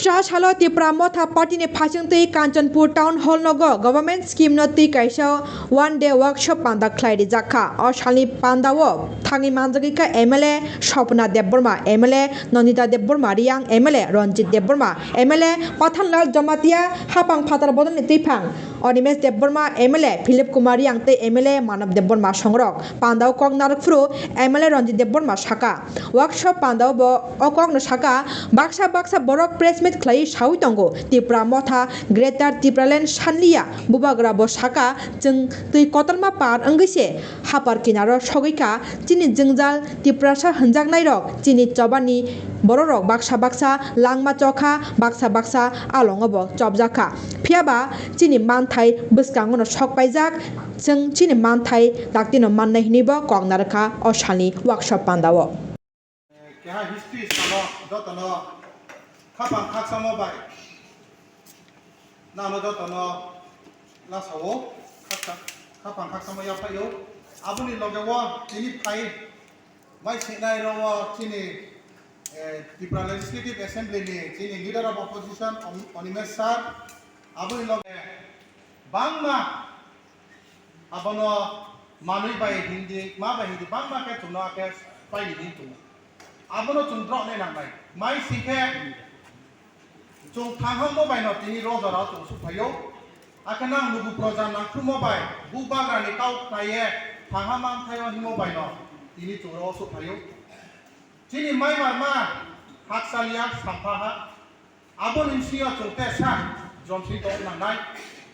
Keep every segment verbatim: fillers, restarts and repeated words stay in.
Cha salo Tipra Motha Party ni phasing twi Kanchanpur Town Hall nogo government scheme no twi kaisa one day workshop panda khlai rijak kha. O salni panda o thangwi manjagwi kha M L A Swapna Debbarma, M L A Nandita Debbarma Riang, M L A Ranjit Debbarma, M L A Pathanlal Jamatia, Hapang Phatar Bodol ni twiphang Animesh Debbarma, M L A Philip Kumar Riang tei M L A Manav Debbarma songrok. Panda o kok narwk phuru M L A Ranjit Debbarma saka. Workshop panda o bo o kokno saka, baksa baksa borok press meet khlaiwi saui tongo, Tipra Motha, Greater Tipraland sanliya. Bubagra bo saka, chwng twi kotorma par wngwi se hapar kinaro sogwi kha, chini jwngjal Tiprasa hwnjaknairok, chini chobani bororok baksa baksa langma chokha, baksa baksa alongo bo chopjak kha. Phiyaba chini manthai bwskango no sok paijak, chwng chini manthai daktino mannai hinwi bo kok narwkha o salni workshop panda o. Keha history salo jotono khapang khaksamo bai nano jotono lasao khaksa-, khapang khaksamo yaphaio. Aboni loge o tini phai mai sinai ro o chini, eh, Tripura Legislative Assembly ni chini Leader of Opposition Om-, Animesh sir. Aboni loge bangma abono manwi bai hindi, ma bai hindi, bangma khe chwngno khe paini hinwi tongo. Abono chwng drok nai nangnai. Mai singkhe chwng thanghammo baino tini ro jorao chwng sukphaio. Akhe nang lugu proja nangkhrumo bai, bubagrani kau khnaiye thangham manthaio himo baino tini chwng ro sukphaio. Chini mai marma hakchaliya sampha ha. Aboni bisingo chwng tesa jomsing tong nangnai.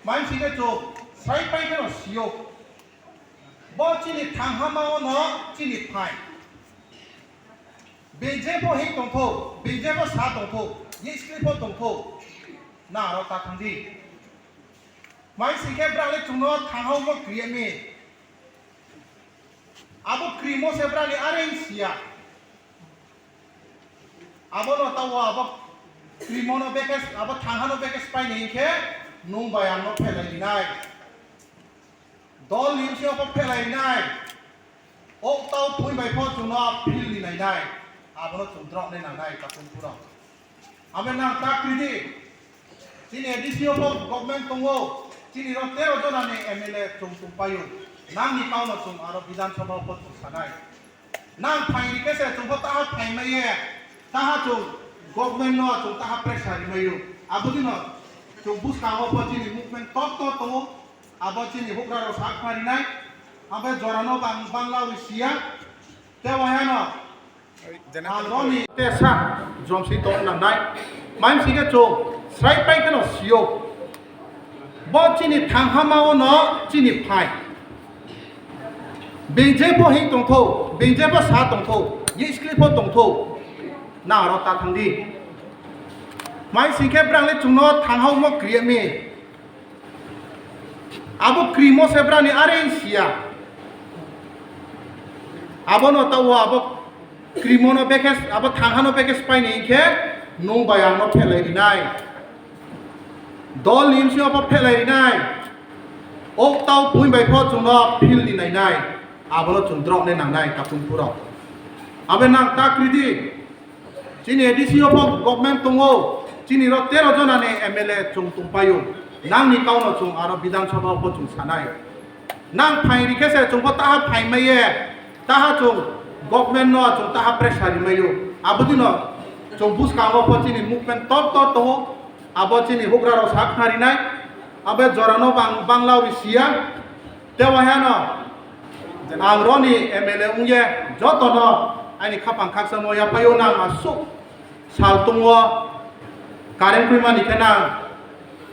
Mai singkhe chwng sai pai kheno sio. Bo chini thanghamao no chini phai. Bini jebo hik tongthok, bini jebo sa tongthok, ye script o tongthok. Na aro ta thangdi. Mai singkhe brale chwngno thanghao mo kriyami. Abo krimo se brani areng siya. Abono tao abo krimono bekes, abo thanghano bekes paini hinkhe nung bai angno phelai rinai. Dol ni bisi abo phelai rinai. O tao phui bai pho chwngno phil ni nainai. Abono chwng drok nai nangnai katung puro. Abo nang ta kridi. Chini A D C o bo government tongo, chini ro tero jona ni M L A chwng tongpaio. Nangni kauno chwng aro Bidhan Sabha o bo chwng sanai. Nang phaini khe se chwng bo taha phaimaiye, taha chwng government no chwng taha pressure rimaio. Abodino chwng bwskango bo chini movement tor tor tongo, abo chini hukra rok sak pharinai, abo jorano bang bangla wi siya, tei wahano Ang roni tesa jomsi tong nangnai. Main singkhe chwng srai pai kheno sio. Bo chini thanghamao no chini phai. Bini jebo hik tongthok, bini jebo sa tongthok, ye script o tongthok. Nang aro ta thangdi. Main singkhe brangni chwngno thanghao mo kriyami. Abo krimo se brani areng siya. Abono tao abo krimono bekes, abo thanghano bekes paini hinkhe nung bai angno phelai rinai. Dol ni bisi abo phelai rinai. O tao phui bai pho chwngno phil ni nainai. Abono chwng drok nai nangnai katung puro. Abe nang ta kridi. Chini A D C o bo government tongo, chini ro tero jona ni M L A chwng tongpaio, nangni kauno chwng aro Bidhan Sabha o bo chwng sanai. Nang phai rikhe se chwng bo taha phai maiye, taha chwng government no chwng taha pressure rimaio. Abodino chwng bwskango bo chini movement tor tor tongo, abo chini hukra rok sak kha rinai, abo jorano bang bangla wi siya, tei waihano Ang roni M L A wngye jotono ani khapang khakchangmo yaphaio nang aswk sal tongo current kwimani khe nang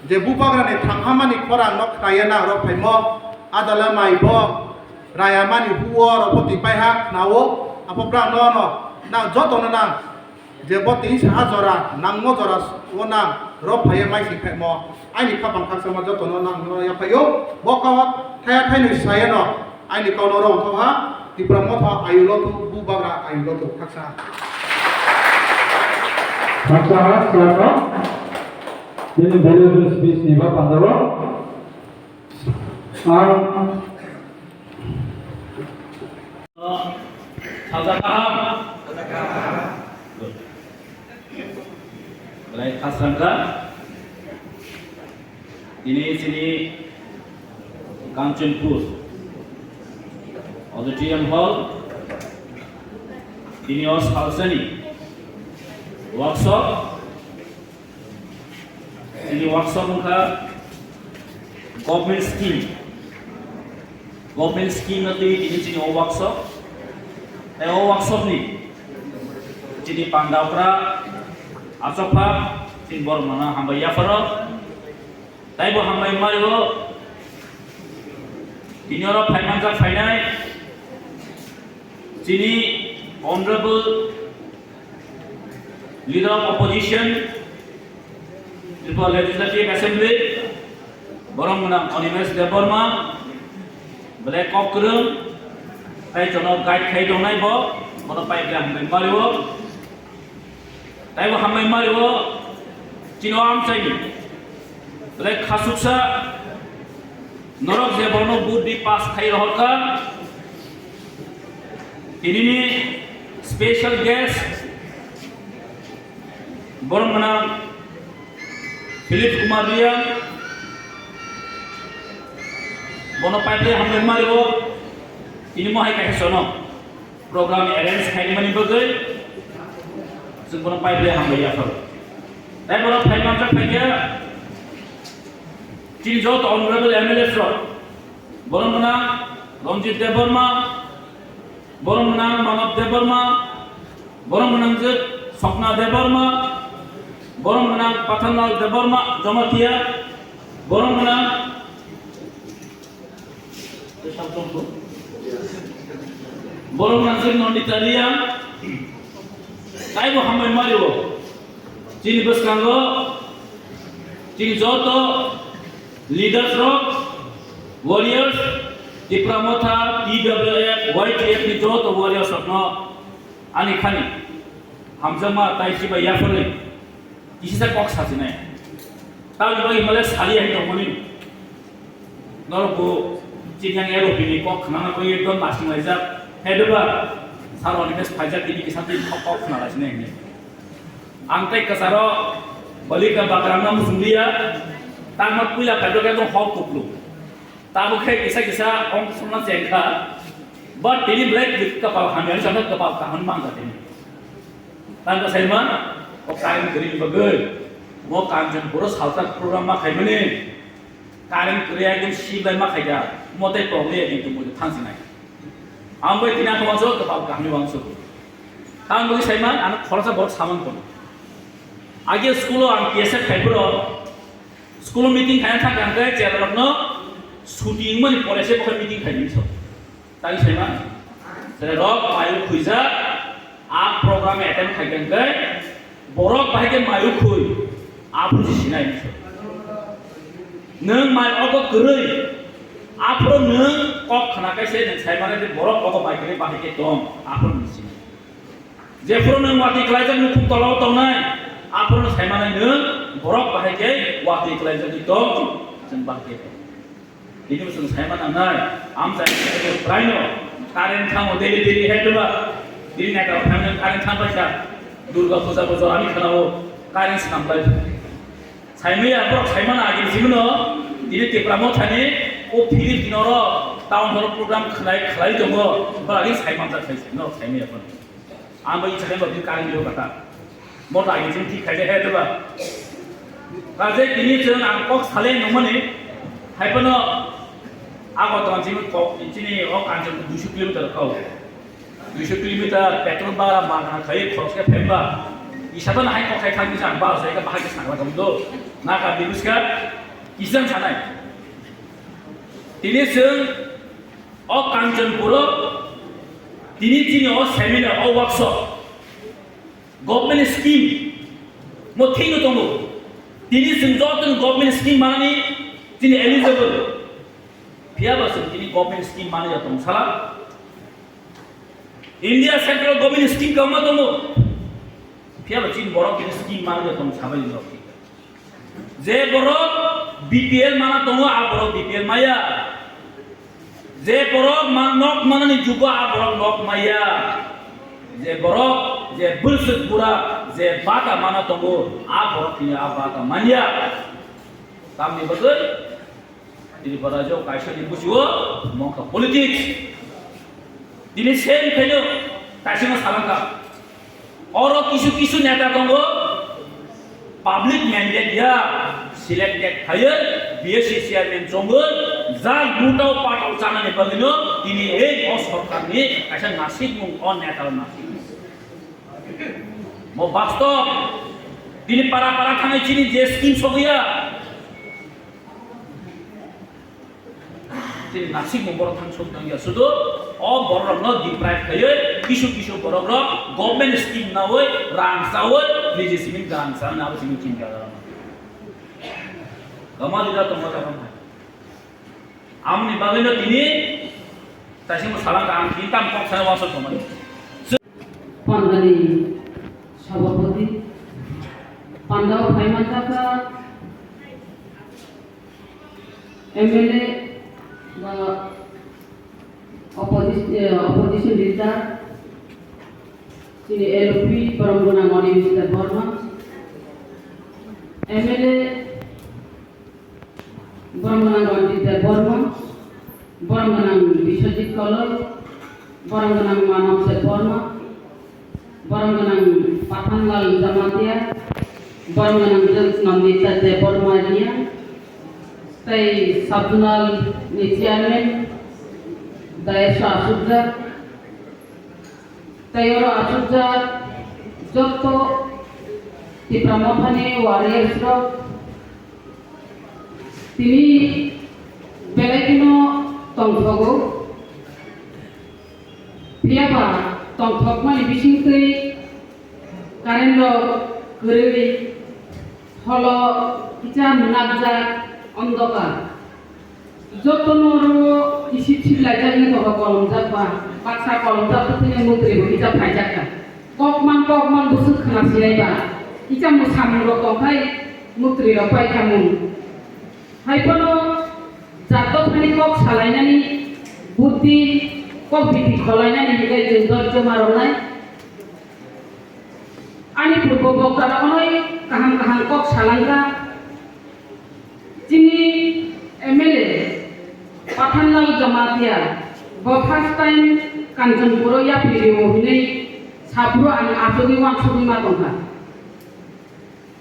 je bubagrani thanghamani khorang no khnaiya nang rok phaimo adala mai bo raya mani huo rok bo twi paiha khnao apo brang no no nang jotono nang Je bo tini saha jora, nangmo jora o nang ro phaiya mai sing phaimo, aini khapang khakchangma jotono nang no yaphaio. Bo kok thaya thainwi sayano aini kokno rw thokha, Tipra Motha ayulo thung, bubagra ayulo thung, khaksa. Khaksa ha, sir no. Nini valuable speech ni ba pandao. Ang Salsa kaham. Belai khasrangkha. Tini chini Kanchanpur Auditorium Hall, tini o salsani workshop, tini workshop wngkha government scheme. Government scheme no twi tini chini o workshop. Tei o workshop ni chini panda okra achokha chini borok mano hambai yapharo. Tei bo hambai mario tini oro phaimanjak phainai chini honorable Leader of Opposition, Tripura Legislative Assembly, borok gwnang Animesh Debbarma, belai kok kwrwng, tei jono guide khai tongnai bo, bono pai belai hambai mario, tei bo hambai mario, chini o amchaini, belai khasuksa, norok je bono vote di pass khai rohorkha, tinini special guest, Borok gwnang Philip Kumar Reang, bono pai belai hambai mario, tini mohai kaisa sono program arrange khaimani bagwi chwng bono pai belai hambai yapharo. Tei bono phaimanjak phaikha chini joto honorable M L As rok, borok gwnang Ranjit Debbarma, borok gwnang Manav Debbarma, borok gwnang je Swapna Debbarma, borok gwnang Pathanlal Debbarma, Jamatia, borok gwnang, borok gwnang je Nandita Reang, taibo hambai mario. Chini bwskango chini joto leaders rok, warriors, Tipra Motha, T W F, Y T F ni joto warriors rokno ani khani hamjakma tei chibai yapharwi kisisa kok sachinai. Tamni bagwi himale sari hai tongmani. Norok bo chini yang ero bini kok khnana koi ekdom masing laijak. He deba saro ni mes phaijak tini kisa tini kok kok khna laisine hinwi. Ang tei kwcharo balika bakrang no muchung liya. Tangma puila paidok ekdom hok kuplu. Tamo khe kisa kisa ong songna chengkha. But tini belai kapal hamya ni sakha kapal kaham mangkha tini. Tangka saima o kain kri bagwi mo kanjong puro salsa program ma khaimani. Current kwrwi ekdom si bai ma khaida, mote tongwi ekdom tongwi thang sinai. Ang bai tini ang wansuk, kwpal kaham ni wansuk. Ang bai saima, ano khoroksa borok samang kono. Age school o ang P S F khai phuru, school o meeting khaina thang khe ang khe chera rokno suti wngmani pore se bokhai meeting khai ni so. Tei saima, chwrai rok mayu khuijak, a program attend khai khe hwnkhe, borok bahai khe mayu khui, aphuru se sinai. Nwng mai obo kwrwi, aphuru nwng kok khna khe se nwng sai mano je borok obo bai kwrwi bahai khe tong, aphuru nwng sinai. Jephuru nwng watwi klaijak nukhung tola o tongnai, aphuru nwng sai mano nwng borok bahai khe watwi klaijak tong, chwng bahai khe tong. Tini bo chwng saima nangnai, amchai praino current thango daily daily hai twma. Tini neta thangnai current thang paisa. Durga puja bo jora ni khwnao current swnam lai. Saimaya borok saimana agini simi no tini Tipra Mothani o philip tini oro town hall program khlai khlai tongo. Borok agini saimanjak khai simi no saimaya borok. Ang bai chakhe bai kari yo kata. Mota agi chini thik khai de he de ba. Kaje tini chwng ang kok sale nungmani. Hai phano ago tong chini kok chini o kanjong duiso kilometer kau. Duiso kilometer petrol bara magana khai khorok khe phemba. Isaba na hai kok khai thang bisa ba sai ka bahai ke sangla tong do. Na ka dibuska kisan sanai. Tini chwng o Kanchanpuro tini chini o seminar, o workshop, government scheme mo thikno tongo. Tini chwng joto government scheme manani chini eligible. Phiya ba chwng tini government scheme manwi ya tong sala. India central government scheme kwbangma tongo. Phiya ba chini borok tini scheme manwi ya tong sabai ni rok. Je borok B P L mana tongo, a borok B P L maya. Je borok ma-, nok manani jugo, a borok nok maya. Je borok, je bwswk bura, Je bata mana tongo, a borok tini a bata manya. Tamni bagwi Tripura rajyo kaisa ni buchio mongkha politics. Tini same khaino kaisa no salangkha. Oro kisu kisu neta tongo, public mandate ya, selected khayo, B S C chairman chongwi, ja lutao patao chanani bagwino tini ei o sorkarni kaisa nasikmung, o neta nasikmung. Mo bastob, tini para para thangwi chini je scheme sogwi ya. Tini nasikmung borok thang sok tong ya. Sudu o borok rok no deprive khaiwi kisu kisu borok rok government scheme nawi rang chawi niji simi gang chana abo simi chinta rok. Gama dida tongo tabang. Amoni bagwi no tini taisimo salangkha ang tini tam kok sana wasok tongmani. Pandani sabapati, pandao phaimanjakha M L A ba opposition, eh, opposition leader, chini L P Boromgwnang Anish Debbarma, M L A Boromgwnang Ranjit Debbarma, Boromgwnang Biswajit Koloi, Boromgwnang Manav Debbarma, Boromgwnang Pathanlal Jamatia, Boromgwnang Nandita Debbarma Riya, tei Sabzonal ni chairman, Dayasho asukjak, tei oro asukjak jotto Tipra Mothani warriors rok tini belai kheno tongthogo. Phiyaba tongthokmani bisingtwi current rok kwrwi, holo kisa mwnakjak, ondokar. Jotono oro isip siplaijakni tongkha kolomjak ba, baksa kolomjak twi muktrwi bo kisa phaijakha. Kokman kokman bwswk khna sinai ba, kisa mwsamung rok tongkhai muktrwi rok paikha mung. Haiphano jat dophani kok salainani buddhi, kok biti kholainani hinkhe chwng dorjo ma rwnai. Ani purbo bokta rokno kaham kaham kok salangra. Chini M L A Pathanlal Jamatia bo first time Kanchanpuro yapri rio hinwi saphuru ang asugwi wansugwi ma tongkha.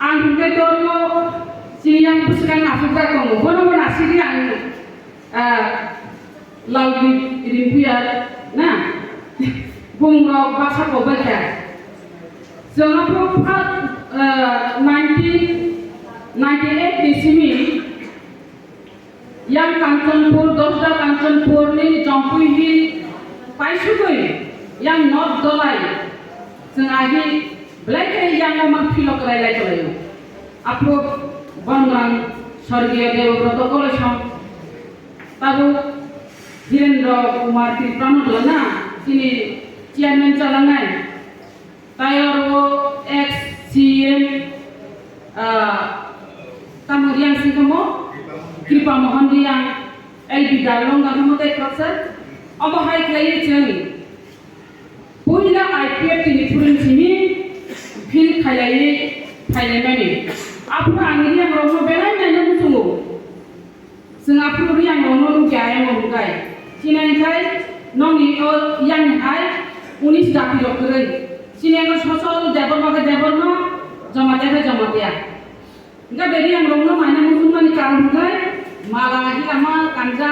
Ang hwnkhe torno chini yang bwswkang asukjak tongo, bono bo nasigwi ang, ah, Lal Ri-, Rimpuia na bumung rok baksa kokbai kha. Chwng aphuru phat, ah, nineteen ninety-eight ni simi yang Kanchanpur, Dosda Kanchanpur ni Jompui Hill paisugwi yang North Dolai chwng agi belai khe yang o mang philo kwlai lai tonglaio. Aphuru Boromgwnang Sorgiyo Debobroto Koloi song tabuk Dhirendra Kumar Tripura no dwlana chini chairman chalangnai. Tai oro ex C M, ah, tamo Riang sing tamo? Kripa Mohan Riang, L B Darlong gana mo tai khoroksa. Omo hai khlaiwi chwng puila I P F T ni phuruni simi field khailaiwi phailaimani. Aphuru ang Riang rokno belai naina muchungo. Chwng aphuru Riang rokno nukya ayang rok hwnkhe. Chini hwnkhe nokni o yang hai unis jati rok kwrwi. Chini ano Sosol Debbarma khe Debbarma, Jamatia khe Jamatia. Hwnkhe be Riang rokno naina muchungmani karon hwnkhe mala, hilama, kanja,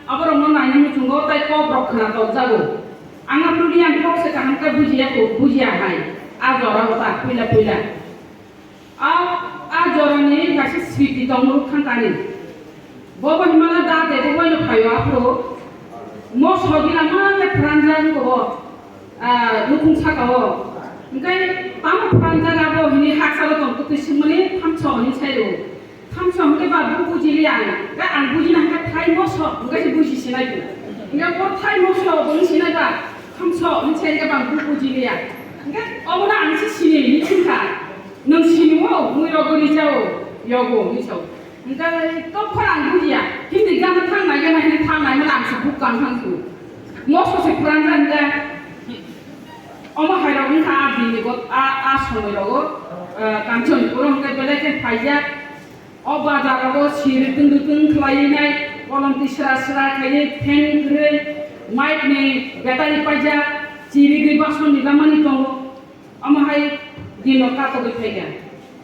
abo rokno naina muchungo tei kok rok khna tokjago. Ang aphuru Riang kok se kaham khe bujiya kho, bujiya hai. A jora o ta puila puila. A, a jorani kaisa sriti tongmung thangkani. Bo bo himala da de bo waino phaio aphuru. Moso gila mane phranjak ko, a, nukhung saka o. Hingkai tamo phranjak abo hini haksa ro tong kutui singmani thamso hini sairo. Thamso hingke ba bo bujili ang. Ka ang bujina hingke thai moso hingke se buji sinai ko. Hingke bo thai moso bo sinai ba thamso hini sai hingke ba bo bujili ang. Hingke obo na ang se sini hini thangka. Nwng sini o, mui rogo rijao, yogo, hinwi sao. Hingke tokphor ang bujiya. Hindi gana thangnai, gana hindi thangnai, mala ang se buk kang thang su. Moso se pran jan ja. Omo hai rok wngkha a bini got-, a, a somoi rogo, eh, Kanchanpur hwnkhe belai khe phaijak. O bazar rogo si rwtwng rwtwng khlaiwi nai, kolom tisra sra khaiwi fan kwrwi, mic ni battery paijak, chirigwi bason ni lamani tongo. Omo hai dino katogwi phaikha.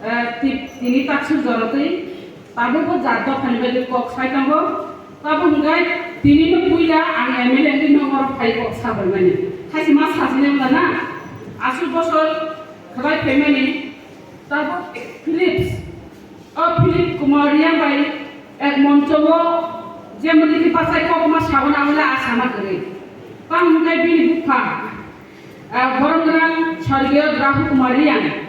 Eh, ti-, tini taksuk jorotwi tabukbo jat dophani bagwi kok sai tongo. Tabuk hwnkhe tinino puila ang M L A wngwi nokbar phai kok sabaimani. Haisi ma sajini wngla na? Aswk bosor khwlai phaimani. Tabuk Philips, o Philip Kumar Reang bai ek moncho o jemon ki bachai kokma sabana wngla a sama kwrwi. Tamo hwnkhe bini bupha, ah, borok gwnang sorgiyo Rahu Kumar Reang.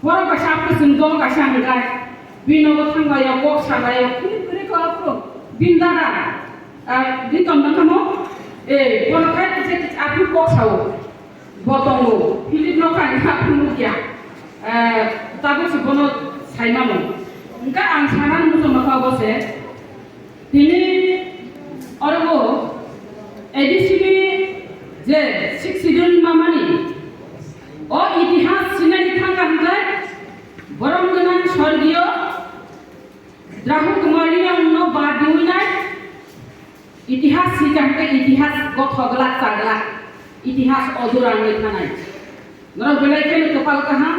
Borok kaisa aphuising dol kaisa hwnkhai, bini nogo thanglaio, kok salaio, philip kwrwi khe aphuru bini dada, ah, bini tongmani tamo, eh, bono khai kisa kisa aphuru kok sao, bo tongo, philip no khai aphuru nukya, eh, tabuk se bono saimano. Hwnkhe ang sanani muchungma kha obo se, Tini oro o A D C ni je sixth schedule mamani o itihas sinani thangkha hwnkhe borom gwnang sorgiyo Drahu Kumar Reang no bad diwi nai itihas sikha hwnkhe itihas gotho glak cha glak itihas odura wngwi thanai. Norok belai kheno kwpal kaham.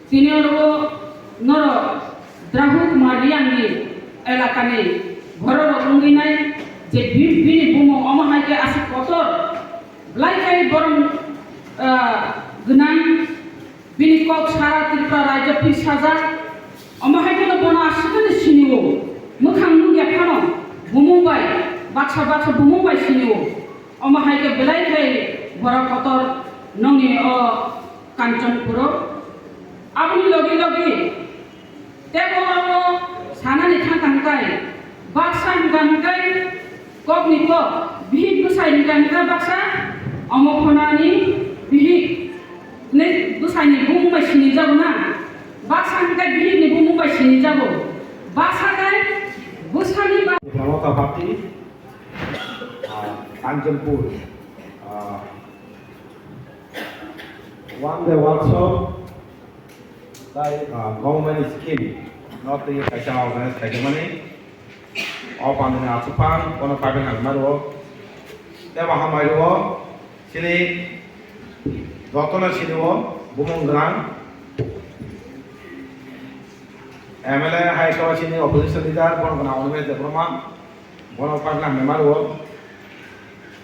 Tini oro norok Drahu Kumar Reang ni elaka ni borok rok wngwi nai je bi-, bini bumung omo hai khe aswk kotor belai khai borok, ah, gwnang bini kok sara Tripura rajyo phi sajak. Omo hai kheno bono aswk khe sini o mwkhang nukya phano bumung bai baksa baksa bumung bai sini o. Omo hai khe belai khai borok kotor nongni o Kanchanpuro. Aboni logi logi tebo oro sanani thangkha hwnkhe baksa hwnkha hwnkhe kokni kok bihik bwsai hwnkha hwnkhe baksa omo phonani bihik ni bwsaini bumung bai sinijago na baksa hwnkhe bihikni bumung bai sinijago baksa khe bwsani ba- Janata Party, ah, Kanchanpur, ah, one day workshop, tai, ah, government scheme, no twi kaisa organize khaijak mani, o pandini achukphang, bono public hambai rwo, tei bo hambai rwo, chini jotono sini o bumung gwnang, M L A hai to chini opposition leader, bono gwnang Animesh Debbarma, bono public hambai rwo,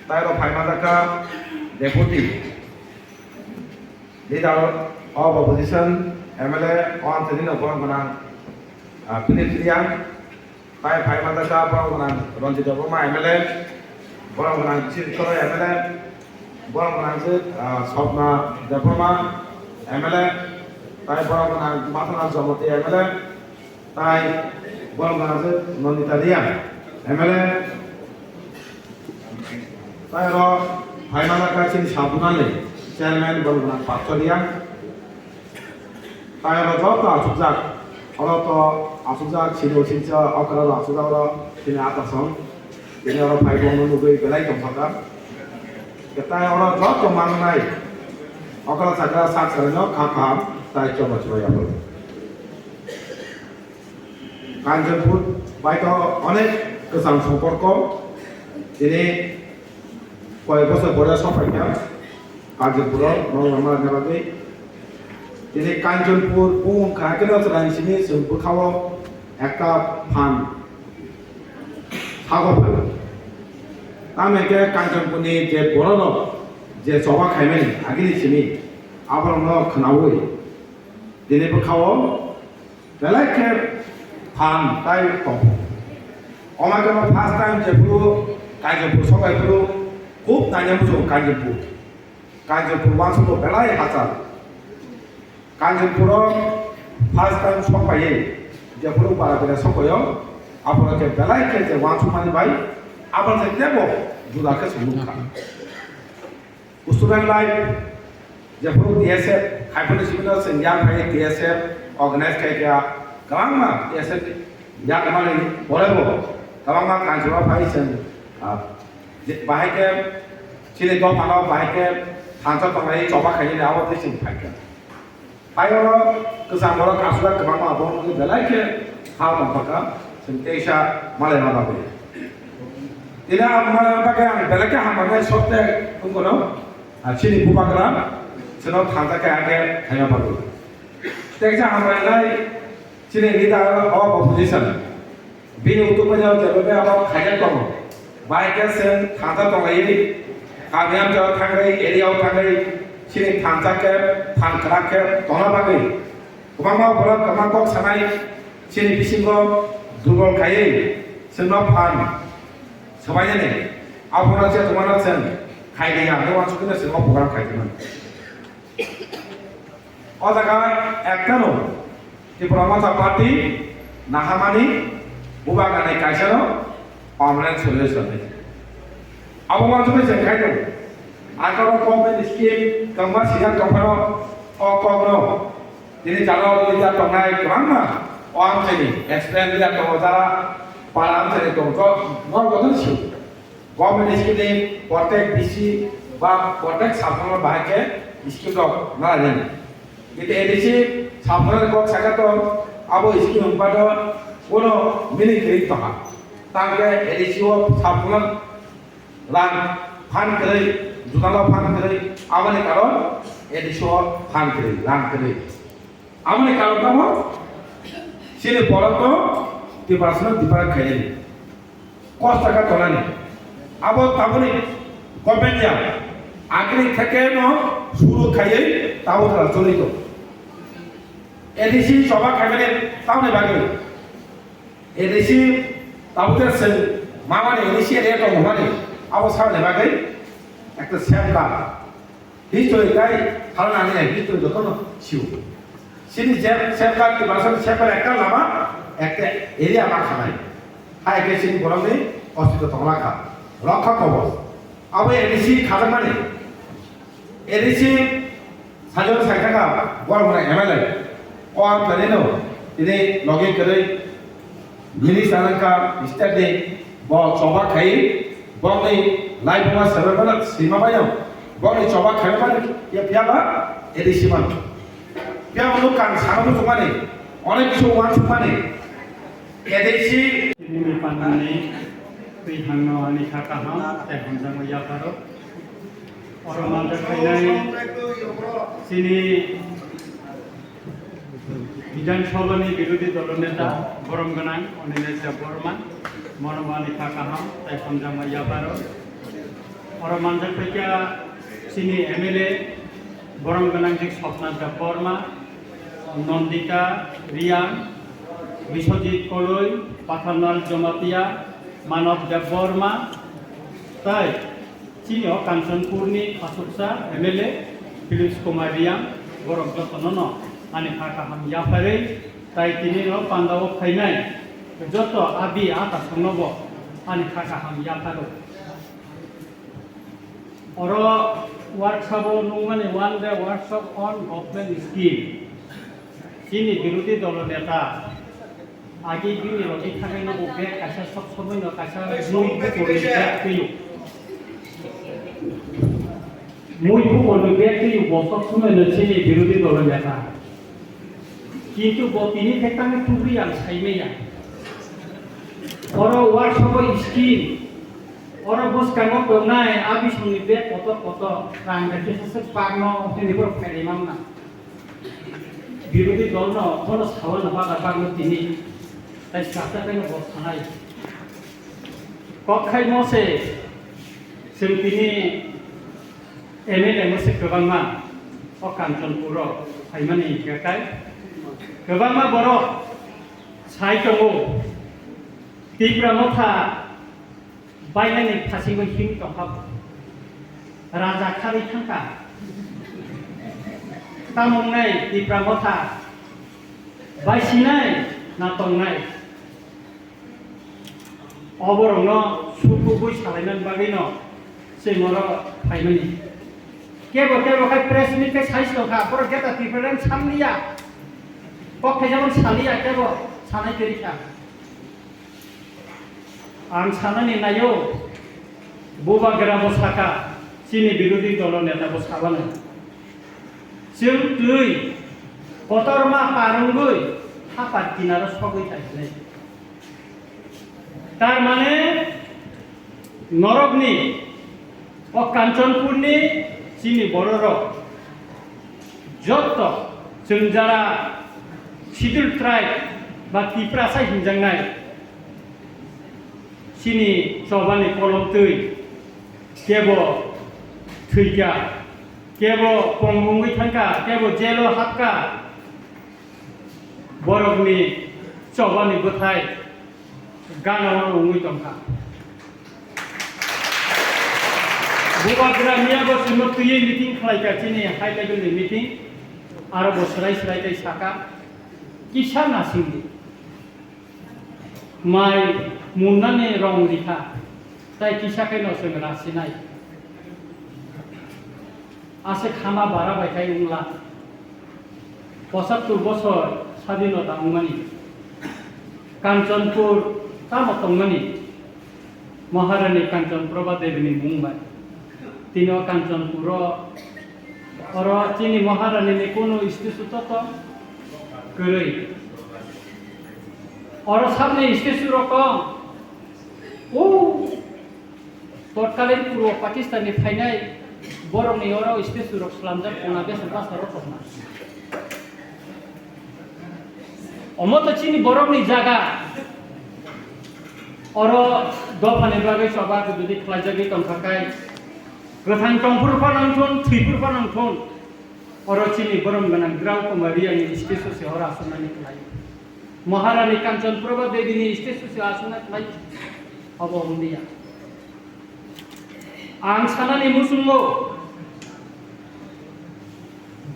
tai rok phai manjakha deputy leader of opposition, M L A, o Anthony no borok gwnang, ah, Philip Reang, tai phai manjakha borok gwnang Ranjit Debbarma M L A, borok gwnang Sri Choro M L A, borok gwnang se, ah, Swapna Debbarma M L A, tai borok gwnang Mathana Jomoti M L A, Tai borok gwnang se Nandita Reang, M L A. Tai oro phaimana kha chini Sabunani chairman borok gwnang Patso Reang. Tai oro joto achukjak, oro to achukjak, sini o sini cha okra ro achukjak oro chini Atasong. Tini oro phai bongno nugwi belai tongthokha. Tai oro joto mannai okra chakra sak sarino kha kaham tai choba choba yapharwi. Kanchanpur bai to onek kwcham somporko. Tini koi bosor pore sokphaikha Kanchanpuro, norok rwma rwna bagwi. Tini Kanchanpur bumung kaham khe no chwraini simi chwng bwkhao ekta phan sago phai. Tamo hwnkhe Kanchanpurni je bororok je choba khaimani agini simi aborokno khwnaui tini bwkhao belai khe phan tai tong. Omo khe first time jephuru Kanchanpur sokphaiphuru khub naina muchungo Kanchanpur. Kanchanpur uansukgo belai hachal. Kanchanpuro first time sokphaiwi jephuru bara bera sokphaio, aphuru khe belai khe je uansukmani bai abono se teibo juda khe chwng nukha. Student life, jephuru T S F, haiphano sibino chwng yang phai T S F organize khai kha, kwbangma T S F yakarmani porebo kwbangma kanchwlao phai chwng, ah, je bahai khe chini dophano bahai khe Thansa tonglai choba khainani abo tei chwng phaikha. Tei oro kwcham borok aswk kwbangma abo wngwi belai khe ha tongthokha, chwng teisa malaima bagwi. Tini ang malaima bagwi ang belai khe hamjaknai sotwe wngkhono, ah, chini bubagra chwngno thansa khe hakhe khaima bagwi. Teisa hamjaknai chini leader of opposition. Bini utukwino jebebe abo khaijak tongo. Bai khe chwng thansa tonglaiwi, kami amchao thangwi, area o thangwi, chini thansa khe, phan kwrak khe tongna bagwi. Kwbangma borok kwbangma kok sanai, chini bisingo durbol khaiwi, chwngno phan swbainani. Abono se twmano chwng khailiya, hwnwi uansukgwino chwng o program khaitongmani. O jaga ektano Tipra Motha Party naharmani bubagrani kaisano permanent solution hinwi. Abo uansukgwi chwng khai tongo. Akhoro government scheme kwbangma sijak tongphano o kokno tini jala o leader tongnai kwbangma o amchaini experience leader tongo, jara para amchaini tongo, norok jotono sio. Government scheme ni protek B C ba protek sabjekno bahai khe scheme rok nalainani. Bini A D C sabjekno kok saka tong, abo scheme wngba do kono meaning kwrwi tongkha. Tangkhe A D C o sabjekno rang phan kwrwi, judalo phan kwrwi, aboni karon A D C o phan kwrwi, rang kwrwi. Aboni karon tamo chini borokno Tiprasano different khainani. Kosto khe tonani. Abo taboni government ya. Agini theke no suru khaiwi tabo thala choli to. A D C choba khaimani tamoni bagwi. A D C tabuk je chwng mamani A D C area tongmani abo saboni bagwi ekta safeguard. History tai halna ani history jotono sio. Chini je safeguard ni basani safeguard ekta lama ekta area ma khanai. Hai khe chini borokni ostitw tongla kha. Rokha kobor. Abo A D C khajakmani. A D C sajwk saithaka borok hwnai M L A. O ang tani no tini logi kwrwi minister wngkha state ni bo choba khai bongni laibuma sebe mano sima baino bongni choba khai mano ya phiya ba A D C mano. Phiya mano kang sana muchungmani onek kisu uansukmani A D C. Nini panani twi thangno ani kha kaham tei hamjakma yapharo. Oro manjak khainai chini Bidhan Sabhani birodhi dolo neta borom gwnang Anilesh Debbarma, mono ani kha kaham tei hamjakma yapharo. Oro manjak phaikha chini M L A borom gwnang jik Swapna Debbarma, Nandita Reang, Biswajit Koloi, Patharlal Jamatia, Manav Debbarma, tei chini o Kanchanpurni aswksa M L A Philips Kumar Reang, borok jotono no ani kha kaham yapharwi, tei tini no pandao phainai joto abi atasongno bo ani kha kaham yapharo. Oro workshop o nungmani one day workshop on government scheme. Chini birodhi dolo neta agi bini logi thangwi no bo bag kaisa sok somoi no kaisa mui bukorni bag twiyo. Mui bukorni bag twiyo bo sok somoi no chini birodhi dolo neta. Kintu bo tini khe tangwi tubri ang saimaya. Oro workshop o scheme, oro bwskango tongnai a bisingni bag kotor kotor rang rwkhe se bagno hwnwi borok phailai mangna. Birodhi dolno bono saui no bagar bagno tini tai swkakhe no bo sanai. Kok khaimo se chwng tini M L A mwswk kwbangma o Kanchanpuro phaimani hwnkhe tai kwbangma borok sai tongo, Tipra Motha bainani phasingo him tongkha bo. Raja kharwi thangkha. Tamo wngnai Tipra Motha bai sinai na tongnai? O borokno sukubui salainani bagwino chwng oro phaimani. Kebo kebo khai press meet khe sai tongkha, borok jeta Tripura rang sanliya. Kok khaijak saliya kebo sanai kwrwi kha. Ang sanani naio, bubagra bo saka, Chini birodhi dolo neta bo sabano. Chwng twi kotorma parwngwi hapar kinaro sogwi thai hwnwi. Tar mane norokni o Kanchanpurni chini bororok jotto chwng jara Scheduled Tribe ba Tiprasa hinjaknai chini chobani kolomtwi kebo thwikha, kebo pongmungwi thangkha, kebo jelo hapkha. Borokni chobani bwthai gana-o wngwi tongkha. Bubagra miya bo chwngno twiwi meeting khlaikha, chini high level ni meeting. Aro bo swrai swrai tei saka, kisa nasingdi. Mai munnani rong rikha, tai kisa khe no chwng rasinai. Aswk hama bara bai khai wngla. Pochattor bosor sadinota wngmani. Kanchanpur tamo tongmani? Maharani Kanchan Prabha Devi ni mung bai. Tini o Kanchanpur o, oro chini Maharani ni kunu statue to tong kwrwi. Oro sakni statue rok tong. O Totkalin purbo Pakistan ni phainai borok ni oro statue rok slamjak, kona besa basa rok tongma. Omo to chini borok ni jaga. Oro dopha ni bagwi choba jodi khlaijagwi tongkha kai, kwthang tongphuru phano wngthun, thwipuru phano wngthun. Oro chini borom gwnang Drau Kumar Reang ni statue se oro aswknani khlai. Maharani Kanchan Prabha Devi ni statue se aswknani khlai. Obo wngya. Ang sanani muchungo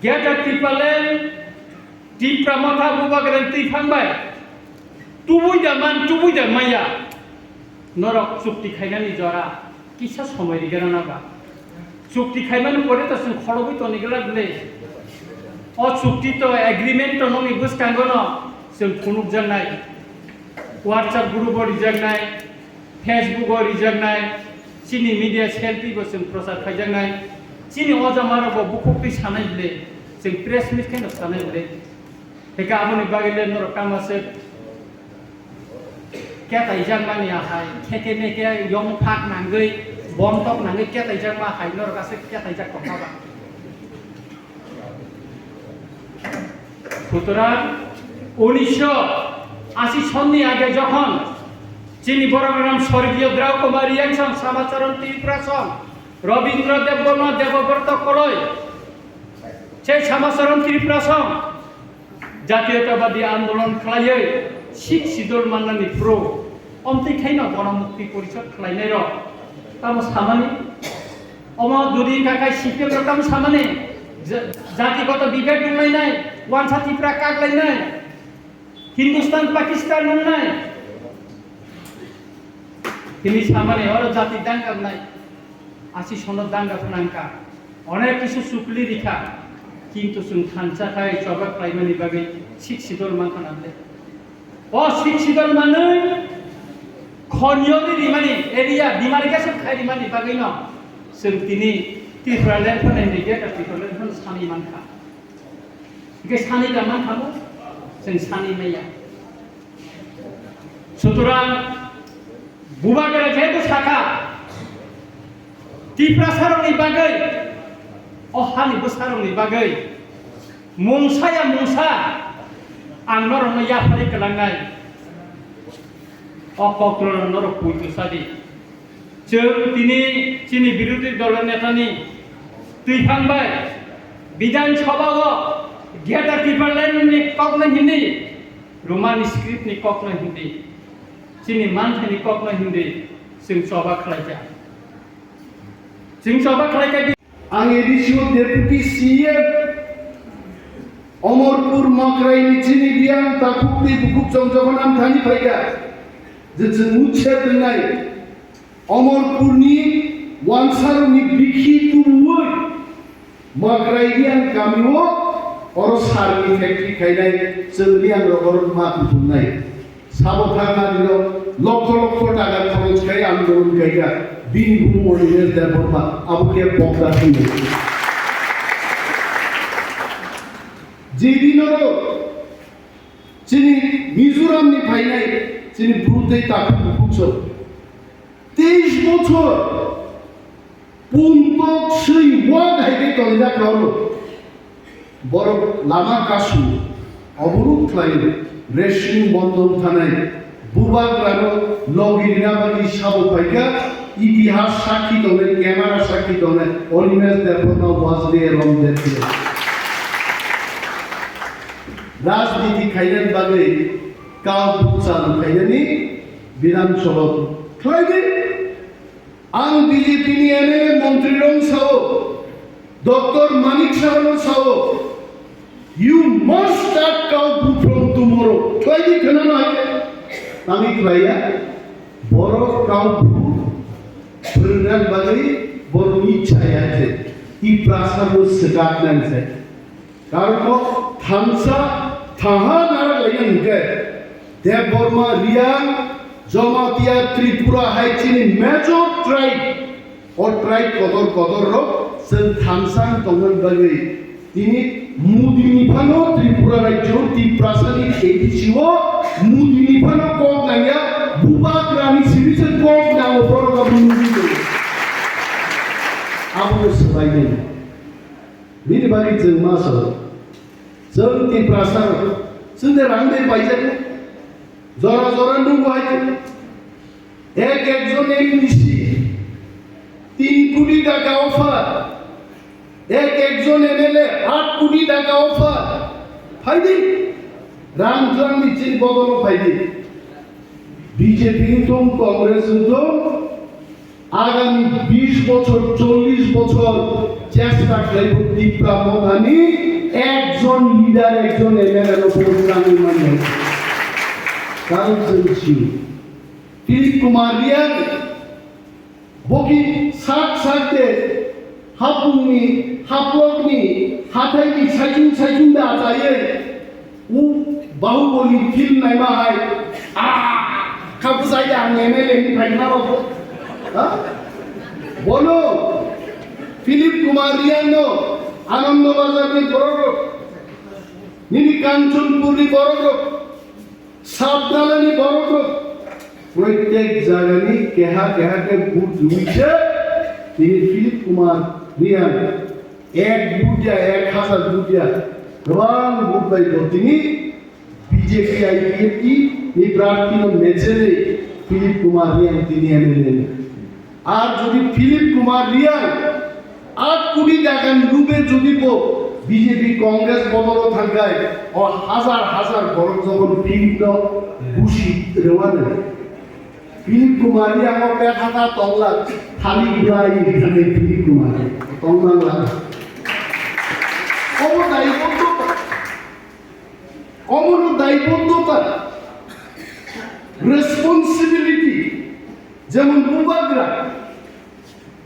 Greater Tipraland, Tipra Motha Bubagrani twiphang bai tubui da man, tubui da maya. Norok chukti khainani jora kisa somoi rigana naga. Chukti khaimani pore to chwng kholobwi toni glak le. O chukti to, agreement to nokni bwskango no chwng phunukjaknai. WhatsApp group o rijaknai, Facebook o rijaknai, chini media selfie bo chwng prochar khaijaknai. Chini o jamarok bo bukhuk twi sanai bwle, chwng press meet khe no sanai bwle. Hika aboni bagwi le norok tamo se ketaijakmani ahai, kheke meke yong phak nangwi, bom tok nangwi ketaijakma hai norok aswk ketaijak tongma ba. Sutorang unisho ashi sonni age jokhon chini borok ram sorgiyo Drau Kumar Reang song, Samacharan Tripura song, Rabindra Debbarma, Debbrata Koloi, sei Samacharan Tripura song, Jatiyotabadi andolon khlaiwi Sixth Schedule mannani phuru, omtwi khaino Ganamukti Porishad khlainairok tamo samani? Omo jodi wngkha khai C P M rok tamo samani? Ja-, jatigoto bibed wnglainai, wansa Tipra kaklainai, Hindustan Pakistan wngnai. Tini samani oro jati dangkar nai, asi sono dangkar nangka, onek kisu sukli rikha, kintu chwng thansa khai choba khlaimani bagwi Sixth Schedule mankha nang le. O Sixth Schedule manwi khoniyoni rimani area demarcation khai rimani bagwi no chwng tini Tipraland phano hindi gate of Tipraland phano sani mankha. Hingke sani da mankha mo, chwng sani maya. Sutorang Bubagra jehetu sakha, Tiprasarokni bagwi, o hani bwsarokni bagwi mungsa ya mungsa ang norokno yapharwi kwlangnai. O kokno norok poito sadi. Chwng tini chini birodhi dolo netani twiphang bai Bidhan Sabha o Greater Tipraland ni kokno hindi, Roman script ni kokno hindi, chini manthai ni kokno hindi chwng choba khlaikha. Chwng choba khlaikha. Ang A D C o Deputy C M, Omorpur Mokrai ni chini biyang takhuk tei bukhuk chong jokhon ang thani phaikha, je chwng mutsa twngnai Omorpur ni wansarok ni bikhi tubuwi Mokrai biyang kami o oro sar ni factory khainai chwng biyang rok oro ma kuthumnai. Sabo thangna dino lokho lokho taka khoroj khai andolon khaikha, bini bumo Animesh Debbarma, abo khe pokda thwngwi. Je dino chini Mizoram ni phainai chini bwrwi tei takhuk bukhuk sok teis bochor puntok swi wak hai khe tongjak rok. Borok lama kasu, oborok khlai, wrestling bondon thanai, bubagrano logi rina bagwi sabo phaikha, itihas sakhi tongnai, camera sakhi tongnai, Animesh Debbarma was there on that day. Rajniti khainani bagwi kau buchal khainani Bidhan Sabha khlai di. Ang B J P ni M L A montri rok sao, Doctor Manik Saha no sao, "You must start cow poo from tomorrow." Khlai di khna no hai. Tami khlai ya. Borok cow poo phwrwngna bagwi borok ni chaya khe. Tiprasa bo swkak nang se. Karon thansa thaha nara laina hwnkhe Debbarma, Riang, Jamatia, Tripura hai chini major tribe, o tribe kotor kotor rok chwng thansa wng tongmani bagwi tini Modi ni phano Tripura rajyo Tiprasa ni A D C o Modi ni phano kok nangya, bubagra ni simi se kok nango borok abo nugwi tongo. Abo no swlainani. Bini bagwi chwng ma sao. Chwng Tiprasa rok. Chwng de rang de paijak. Jora jora nungo hai. Ek ek jon M D C tin koti taka offer. Ek ek jon M L A aat koti taka offer. Phaidi. Rang jang ni chin bodol phaidi. B J P ni thung, Congress ni thung. Agami bish bochor, chollish bochor chesta khlaibo Tipra Mothani ekjon leader, ekjon M L A no vote nangwi manya. Karon chwng sio. Philip Kumar Reang, boki sak sak de, hapungni, haplokni, hathaini saichung saichung da achaiwi, U Bahubali film naima hai, ah, kha bwsai da ang M L A ni phaima rok. Ha? Bono, Philip Kumar Reang no, Anando Bazar ni borok rok, nini Kanchanpur ni borok rok, Sabdala ni borok rok, protek jaga ni keha keha khe vote rwi se, tini Philip Kumar Reang Ek budia, ek hazar budia, kwbang buk bai bo tini B J P I P F T ni prarthi no mechele Philip Kumar Reang tini M L A ni. Ar jodi Philip Kumar Reang aat koti taka ni rupe jodi bo B J P Congress bodolo thangkai, o hazar hazar borok jokon Philip no busi rwani. Philip Kumar ni amo pethata tongla, thani gulai thani Philip Kumar tongmangla. Omo daibodota, omo no daibodota, responsibility, jemon bubagra,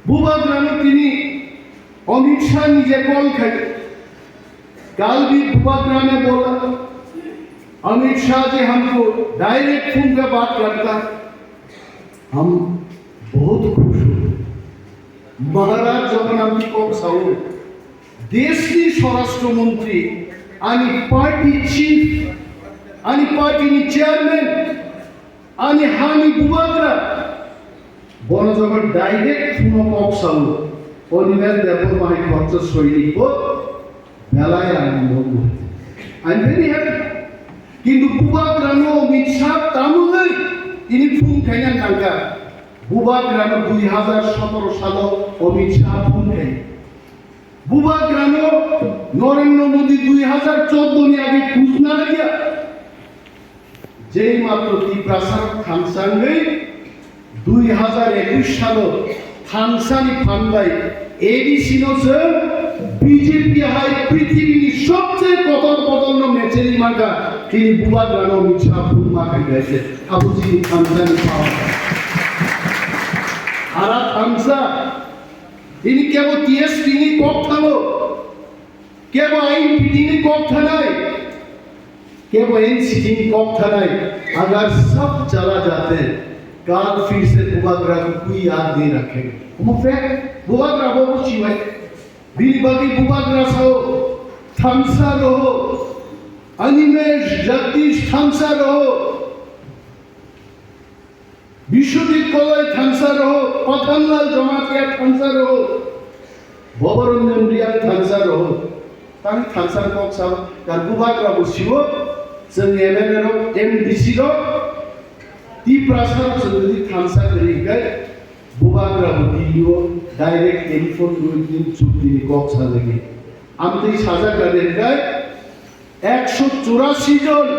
bubagra no tini Amit Shah ni je call khai, कल भी बुबाग्रा ने बोला, अमित शाह जी हमको direct phone पे बात करता, हम बहुत खुश हुए। महाराज जगन्नाथ जी को साहू, देश की स्वराष्ट्र मंत्री, आनी पार्टी चीफ, आनी पार्टी नी chairman, Ani hani bubagra, bono jogon direct phuno kok sao, Animesh Debbarma hai khoroksa soilik bo belai ang nukgo. I'm very happy. Kintu bubagra no Amit Shah tamungwi tini phone khaina nangkha. Bubagra no dui hazar sotoro salo Amit Shah phone khai. Bubagra no Narendra Modi dui hazar chordo ni age khujna lagya. Jei matro Tiprasa rok thansa wngwi dui hazar ekush salo thansani phan bai A D C no se B J P hai prithibini sobcheye kotor bodol no mecheli mankha, tini bubagra no Amit Shah phone ma khai khaise, abo chini thansani phan. Ara thansa, tini kebo T S T ni kok thango, kebo I N P T ni kok thanai, Kebo en siting kok thanai, agar sab chala jate, kal phir se Bubagra ko koi yaad nahi rakhega. Omo fact, Bubagra bo buchi bai. Bini bagwi Bubagra sao, thansa roho, Animesh Jagdish thansa roho. Biswajit Koloi thansa roho, Pathanlal Jamatia thansa roho, Bhabaranjan Reang thansa roho. Tang thansa kok sao, kar Bubagra bo siwo, chwng M L A rok, M D C rok, Tiprasa rok chwng jodi thansa kwrwi khe, Bubagra bo Delhi o direct telephone rwi din chukti ni kok sajagwi. Amtwi sajak kha de khe, ekso churasi jon